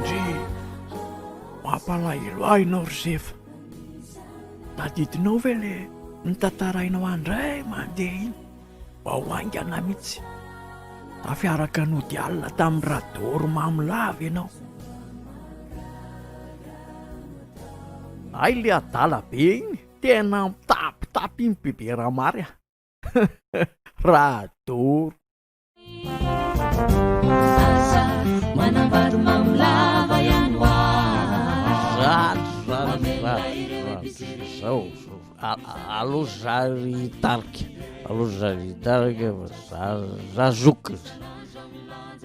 [SPEAKER 9] Ndry! Mampalahelo ahy ianao ry Zefa. Tadidinao ve le notantarainao ahy indray mandeha iny? Vao haingana mihitsy. Tafiaraka nody alina tamin'i Radoro mamo lava ianao. Hay le adala be iny, tena mitapitapy iny bebe Ramary a. Radoro.
[SPEAKER 10] Aza manambady mamo lava ihany hoa.
[SPEAKER 9] Zandry zandry zandry zandry zao alou za ry tarika alou za ry tarika fa za za zokiny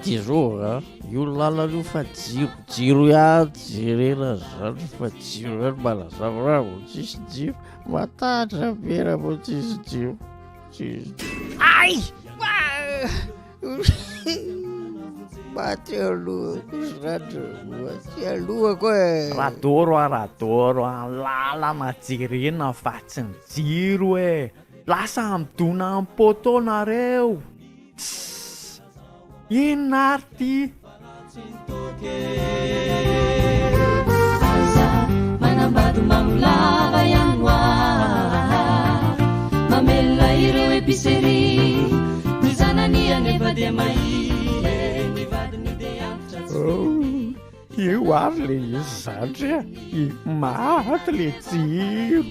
[SPEAKER 9] jiro a io lalana io fa jiro jiro ihany jerena zandry fa jiro ihany manazava raha vao tsisy jiro matahotra be raha vao tsisy jiro Ay!
[SPEAKER 11] Maty alohako zandry, maty alohako e!
[SPEAKER 9] Radoro a Radoro a, lalana jerena fa tsy ny jiro e! Lasa midona amin'ny poteau nareo! Tssss! Inona ary ty?
[SPEAKER 10] Aza manambady mamo lava ihany hoa Mamelona ireo épicerie Ny zanany anefa dia mahia Ny vadiny dia antitra tsy
[SPEAKER 9] Oh, io ary le izy zandry a, maty le jiro,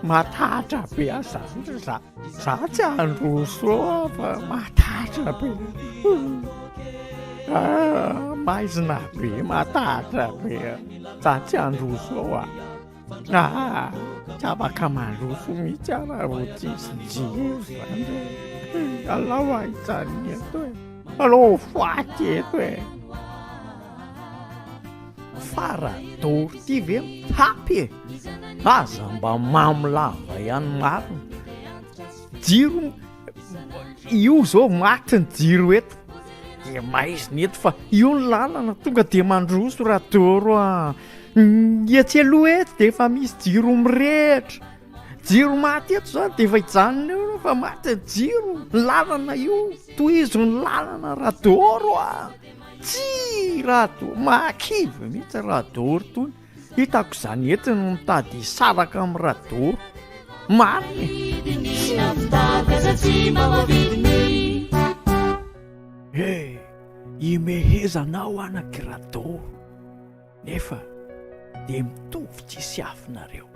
[SPEAKER 9] matahotra be aho zandry za. Za tsy handroso eo fa matahotra be. Ah, maizina be, matahotra be. Za tsy handroso eo ah. Ah, tsy afaka mandroso mihitsy aho raha vao tsisy jiro zany e. Alao aho hijanona eto e. Alao ho faty eto e. Fa Radoro ty ve mitapy e? Aza mba mamo lava ihany marina. Jiro io zao maty ny jiro eto. Dia maizina eto fa io ny lalana tonga dia mandroso Radoro a. Ny etsy aloha eto dia efa misy jiro mirehitra. Jiro maty eto zany dia efa hijanona eo ianao fa maty ny jiro. Ny lalana io, tohizo ny lalana Radoro a. Tsy Rado, mahakivy mihitsy Radoro tony. Hitako izany eto no mitady hisaraka amin'i Radoro. Marina e. Eh, imehezanao anaky Radoro. Nefa dia mitovy tsisy afinareo.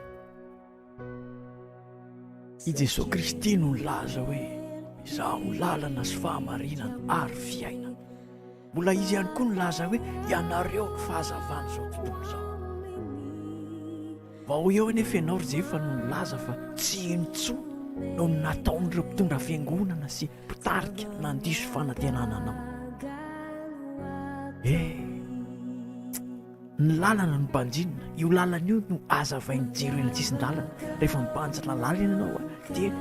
[SPEAKER 9] I Jesoa Kristy no nilaza hoe, Izaho no lalana sy fahamarinana ary fiainana. Mbola Izy ihany koa nilaza hoe, Ianareo no fahazavan'izao tontolo izao. Vao eo anefa ianao ry Jefa no nilaza fa tsy hino intsony noho ny nataon'ireo mpitondra fiangonana sy mpitarika nandiso fanantenana anao. Eh! Ny lalana no banjinina, io lalana io no azavain'ny jiro eny an-tsisin-dalana. Rehefa mibanjina lalana ianao dia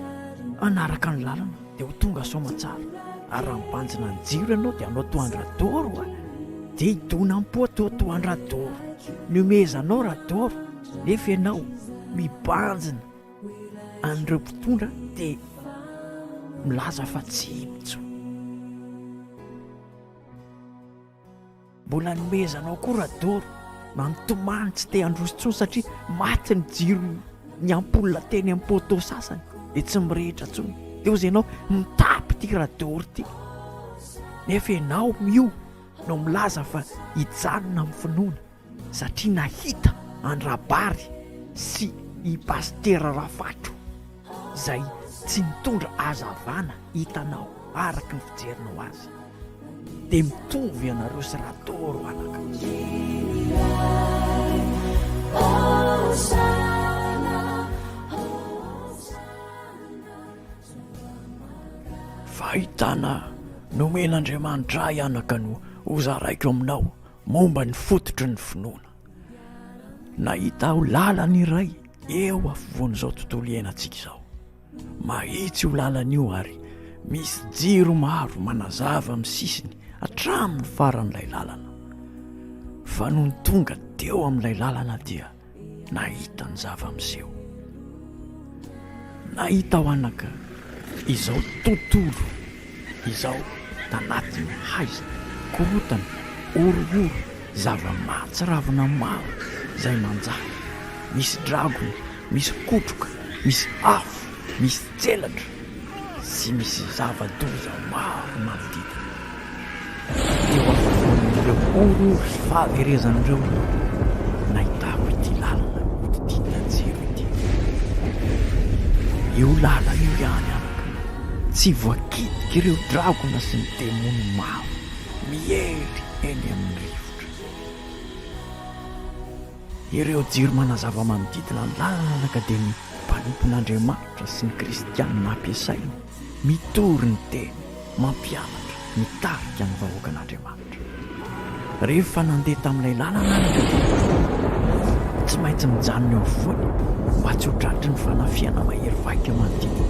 [SPEAKER 9] hanaraka ny lalana dia ho tonga soamantsara. Ary raha mibanjina ny jiro ianao dia hanao toa an-dRadoro dia hidona am-potoa toa an-dRadoro. Nihomehezanao Radoro nefa ianao mibanjina an'ireo mpitondra dia milaza fa tsy hino intsony. Mbola nomezanao koa Radoro na nitomany tsy te handroso intsony satria maty ny jiro ny ampoule teny amin'ny poteau sasany dia tsy mirehitra intsony. Dia hozy ianao mitapy ity Radoro ity. Nefa ianao io no milaza fa hijanona amin'ny finoana satria nahita an-dRabary sy i Pasitera Rafatro izay tsy nitondra hazavana hitanao araka ny fijerinao azy. Dia mitovy ianareo sy Radoro anaka. Fahitana nomen'Andriamanitra ahy anaka no hozaraiko aminao momba ny fototry ny finoana. Nahita aho lalana iray eo afovoan'izao tontolo iainantsika izao. Mahitsy io lalana io ary misy jiro maro manazava amin'ny sisiny hatramin'ny faran'ilay lalana. Fa nony tonga teo amin'ilay lalana dia nahita ny zava-miseho. Nahita aho anaka izao tontolo izao tanatin'ny haizina, korontana, horohoro, zava-mahatsiravina maro izay manjaka. Misy dragona, misy kotroka, misy afo, misy tselatra sy misy zava-doza maro manodidina. Teo afovoan'ireo horohoro sy fahaverezana ireo no nahitako ity lalana hodidinina jiro ity. Io lalana io ihany anaka, tsy voakitik'ireo dragona sy ny demony maro miely eny amin'ny rivotra. Ireo jiro manazava manodidina ny lalana anaka dia ny mpanompon'Andriamanitra sy ny kristianina ampiasainy mitory ny teny, mampianatra, mitarika ny vahoakan'Andriamanitra. Rehefa nandeha tamin'ilay lalana anaka dia tsy maintsy mijanona eo afovoany mba tsy ho tratry ny fanafihana mahery vaika manodidina.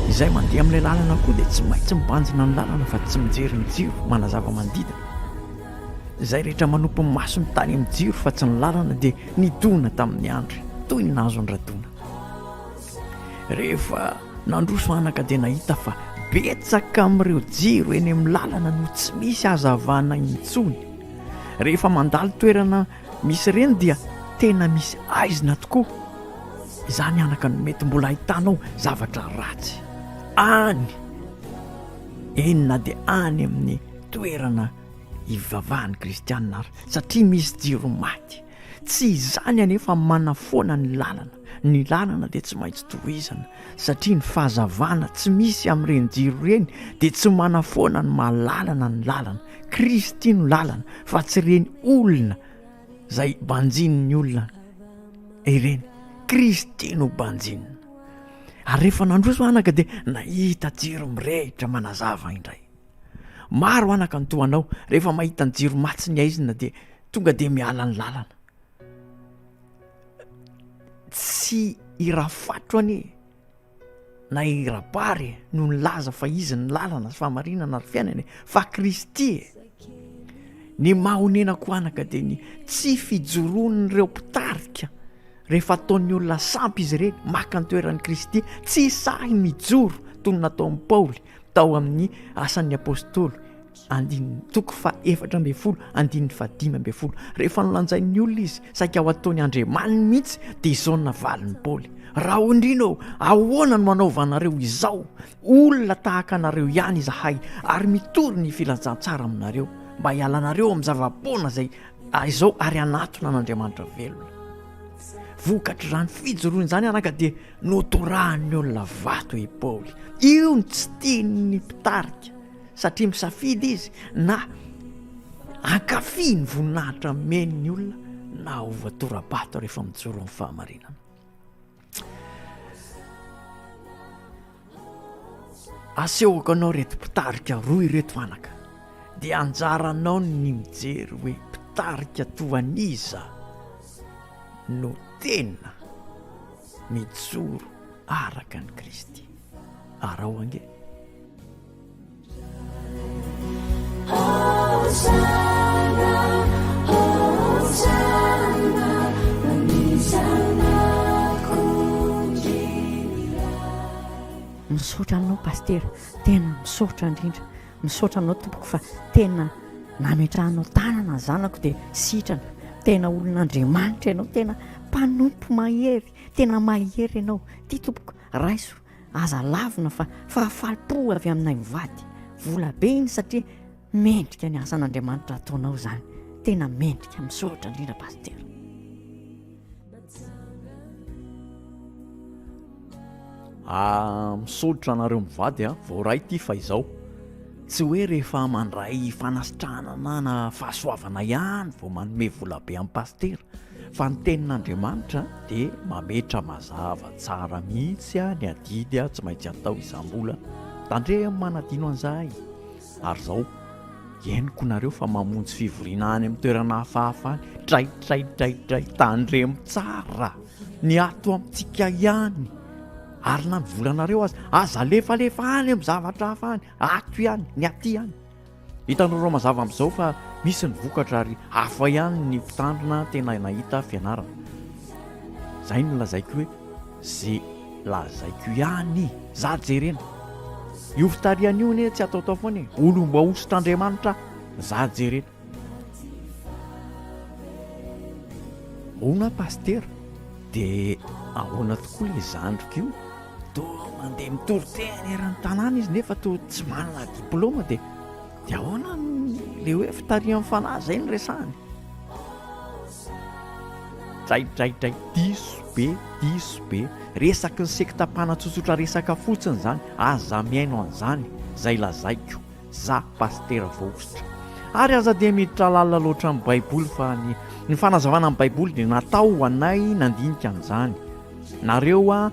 [SPEAKER 9] Izay mandeha amin'ilay lalana koa dia tsy maintsy mibanjina ny lalana fa tsy mijery ny jiro manazava manodidina. Izay rehetra manopy ny masony tany amin'ny jiro fa tsy ny lalana dia nidona tamin'ny andry toy ny nahazo an-dRadona. Rehefa nandroso anaka dia nahita fa betsaka amin'ireo jiro eny amin'ny lalana no tsy misy hazavana intsony. Rehefa mandalo toerana misy ireny dia tena misy aizina tokoa. Izany anaka no mety mbola ahitanao zavatra ratsy any, eny na dia any amin'ny toerana ivavahan'ny kristianina ary satria misy jiro maty. Tsy izany anefa manafoana ny lalana. Ny lalana dia tsy maintsy tohizana satria ny fahazavana tsy misy amin'ireny jiro ireny dia tsy manafoana ny maha lalana ny lalana. Kristy no lalana fa tsy ireny olona izay banjinin'ny olona. Ireny, Kristy no banjinina. Ary rehefa nandroso anaka dia nahita jiro mirehitra manazava indray. Maro anaka ny toa anao, rehefa mahita ny jiro maty sy ny haizina dia tonga dia miala ny lalana. Tsy i Rafatro anie na i Rabary e, no nilaza fa izy ny lalana sy fahamarinana ary fiainana e, fa Kristy e. Ny mahonenako anaka dia ny tsy fijoroan'ireo mpitarika rehefa ataon'ny olona sampy izy ireny, maka ny toeran'i Kristy, tsy sahy mijoro toy ny nataon'i Paoly tao amin'ny Asan'ny Apostoly andininy toko faha 14 andininy faha 15. Rehefa nolanjain'ny olona izy, saika ho ataony andriamaniny mihitsy, dia izao no navalin'i Paoly, Rahoandriana ô, ahoana no anaovanareo izao? Olona tahaka anareo ihany izahay, ary mitory ny filazantsara aminareo, mba hialanareo amin'ny zava-poana izay izao ary hanatona an'Andriamanitra velona. Vokatr'izany fijoroana izany anaka dia notorahan'ny olona vato i Paoly. Io no tsy tian'ny mpitarika satria misafidy izy na hankafy ny voninahitra omeny ny olona na ho voatora-bato rehefa mijoro amin'ny fahamarinana. Asehoko anao ireto mpitarika roa ireto anaka, dia anjaranao ny mijery hoe mpitarika toa an'iza no tena mijoro araka an'i Kristy. Araho ange.
[SPEAKER 12] Misaotra anao Pasitera, tena misaotra indrindra. Misaotra anao tompoko fa tena nametrahanao tanana ny zanako dia sitrana. Tena olon'Andriamanitra ianao, tena mpanompo mahery, tena mahery ianao. Ty tompoko, raiso Aza lavina fa fahafalim-po avy aminay mivady. Vola be iny satria mendrika ny asan'Andriamanitra ataonao izany. Tena mendrika. Misaotra indrindra Pasitera.
[SPEAKER 9] Ah, misaotra anareo mivady a, voaray ity fa izao. Tsy hoe rehefa mandray fanasitranana na fahasoavana ihany vao manome vola be an'i Pasitera. Fa ny tenin'Andriamanitra dia mametra mazava tsara mihitsy ny adidy tsy maintsy atao isam-bolana. Tandremo manadino an'izay. Ary izao, henoko nareo fa mamonjy fivoriana any amin'ny toerana hafahafa any. Dray, dray, dray, dray, tandremo tsara. Ny ato amintsika ihany. Ary na ny volanareo aza, aza alefalefa any amin'ny zavatra hafa any. Ato ihany, ny aty ihany. Hitanareo mazava amin'izao fa misy ny vokatra ary hafa ihany ny mpitandrina tena nahita fianarana. Zay no lazaiko hoe ze lazaiko ihany. Za jerena. Io fitarihana io anie tsy ataotao foana e. Olom-boahosotr'Andriamanitra za jerena. Hono aho pasitera de ahoana tokoa le zandriko io? Toa mandeha mitory teny eran'ny tanàna izy nefa toa tsy manana diplôma dia dia ahoana le hoe fitarihan'ny fanahy zay no resahany? Draidraidray diso be diso be resaky ny sekta mpanatsotsotra resaka fotsiny zany aza mihaino an'izany zay lazaiko Za pasitera voahosotra. Ary aza dia miditra lalina loatra amin'ny baiboly fa ny ny fanazavana ny baiboly dia natao ho anay nandinika an'izany. Nareo a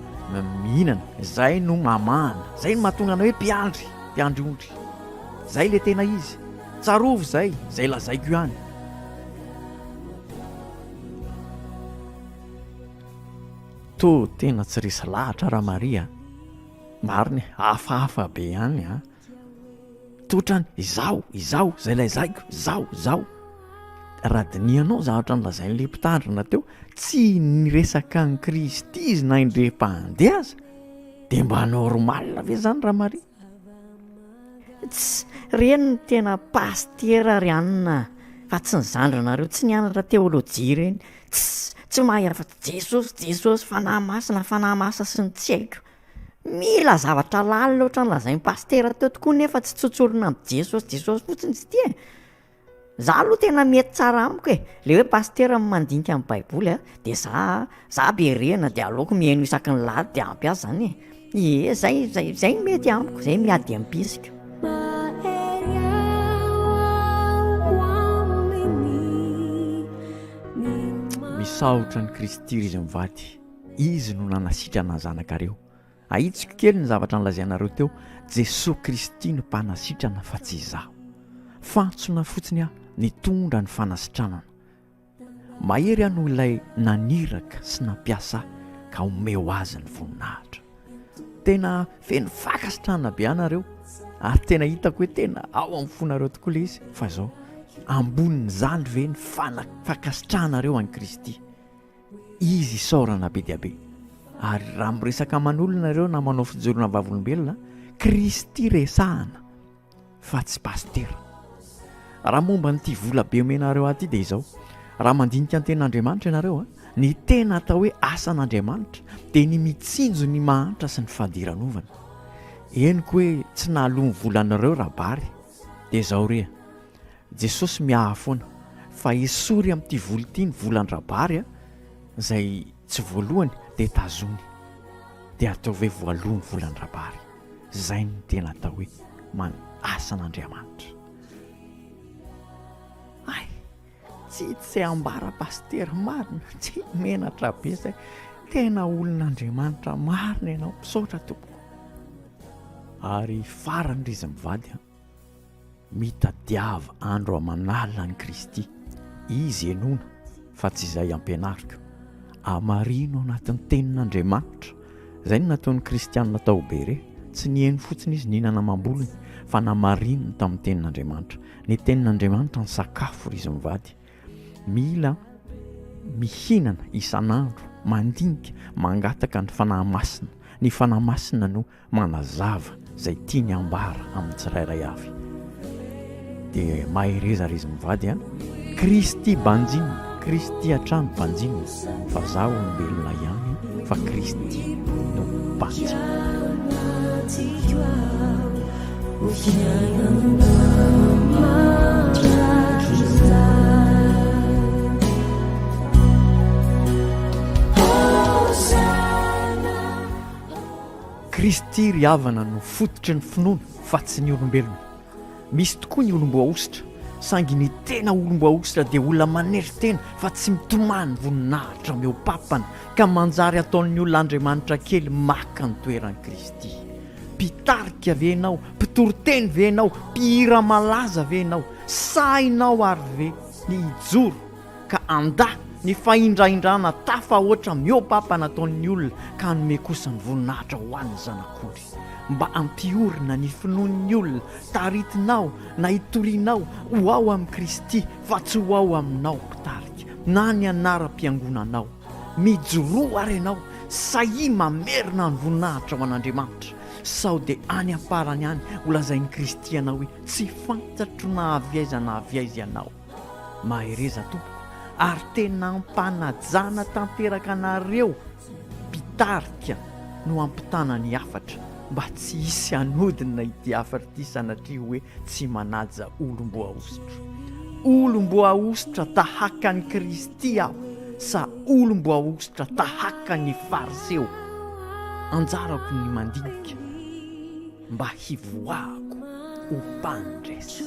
[SPEAKER 9] mihinana, zay no mamahana, zay no mahatonga anay hoe mpiandry, mpiandry ondry. Zay le tena izy. Tsarovy zay, zay lazaiko ihany. Toa tena tsy resy lahatra Ramaria a. Marina e, hafahafa be ihany a. Toa otrany izaho, izaho, izay lazaiko, izaho, izaho. Raha dinihanao ny zavatra nolazain'ilay mpitandrina teo, tsy niresaka an'i Kristy izy na indray mpandeha aza, dia mba normal ve izany Ramaria?
[SPEAKER 12] Tss, reny no tena pasitera ry anona a! Fa tsy ny zandrinareo tsy nianatra teolojia ireny, tss, tsy mahay afa-tsy Jesosy, Jesosy, Fanahy Masina, Fanahy Masina sy ny tsy haiko. Mila zavatra lalina ohatran'ny lazain'i pasitera teo tokoa nefa tsy tsotsorina amin'i Jesosy Jesosy fotsiny izy ity e! Za aloha tena mety tsara amiko e! Le hoe pasitera no mandinika ny baiboly a, de za za be rehana de aleoko mihaino isaky ny lahady de ampy ahy zany e! Ie zay zay zay no mety amiko, zay miady am-pisika.
[SPEAKER 9] Misy. Misaotra an'i Kristy ry izy mivady, Izy no nanasitrana ny zanakareo. Ahitsiko kely ny zavatra nolazainareo teo, Jesoa Kristy no mpanasitrana fa tsy izaho. Fantsona fotsiny aho nitondra ny fanasitranana. Mahery aho noho ilay naniraka sy nampiasa ahy ka omeo azy ny voninahitra. Tena feno fankasitrahana be ahy nareo ary tena hitako hoe tena ao amin'ny fonareo tokoa ilay izy fa izao, ambonin'izany ve ny fana- fankasitrahanareo an'i Kristy? Izy isaorana be dia be. Ary raha miresaka aman'olona ireo na manao fijoroana vavolombelona, Kristy resahana fa tsy pasitera. Raha momba an'ity vola be omenareo ahy ity dia izao, raha mandinika ny tenin'Andriamanitra ianareo, ny tena atao hoe asan'Andriamanitra dia ny mitsinjo ny mahantra sy ny fadiranovana. Henoko hoe tsy nahaloa ny volanareo Rabary, dia izao re a! Jesosy miaha foana fa esory amin'ity vola ity ny volan-dRabary a, izay tsy voalohany dia tazony dia ataovy hoe voaloha ny volan-dRabary, izay no tena atao hoe man asan'Andriamanitra. Hay! Tsy tsy ambara pasitera marina, tsy menatra be zay, tena olon'Andriamanitra marina ianao, misaotra tompoko. Ary farany ry izy mivady a. Mitadiava andro aman'alina an'i Kristy, Izy henoina fa tsy izay ampianariko. Amarino anatin'ny Tenin'Andriamanitra. Izay no nataon'ny Kristianina tao Berea. Tsy niheno fotsiny izy nihinana amam-bolony fa namarininy tamin'ny Tenin'Andriamanitra. Ny Tenin'Andriamanitra ny sakafo ry izy mivady. Mila mihinana isan'andro, mandinika, mangataka ny Fanahy Masina. Ny Fanahy Masina no manazava izay tiany hambara amin'ny tsirairay avy. Dia mahereza ry izy mivady a! Kristy banjinina, Kristy hatrany banjinina, fa za olombelona ihany fa Kristy no banjinina. Kristy ry havana no fototry ny finoana fa tsy ny olombelona. Misy tokoa ny olom-boahosotra, saingy ny tena olom-boahosotra dia olona manery tena fa tsy mitomany voninahitra mihoa-papana ka manjary ataon'ny olona andriamanitra kely maka ny toeran'i Kristy. Mpitarika ve ianao? Mpitoriteny ve ianao? Mpihira malaza ve ianao? Sahinao ary ve ny hijoro ka handà ny fahindrahindrana tafahoatra mihoa-papa nataon'ny olona ka hanome kosa ny voninahitra ho an'ny Zanak'ondry, mba hampiorina ny finoan'ny olona taritinao na itorianao ho ao amin'i Kristy fa tsy ho ao aminao mpitarika na ny anaram-piangonanao. Mijoroa ary ianao, sahia mamerina ny voninahitra ho an'Andriamanitra, sao dia any am-parany any holazain'i Kristy anao hoe tsy fantatro na avy aiza na avy aiza ianao. Mahereza tompoko ary tena ampanajana tanteraka anareo mpitarika no ampitana ny hafatra mba tsy hisy hanodina ity hafatra ity sanatria hoe tsy manaja olom-boahosotra. Olom-boahosotra tahaka an'i Kristy aho sa olom-boahosotra tahaka ny Fariseo? Anjarako ny mandinika. Mba hivoahako ho mpandresy.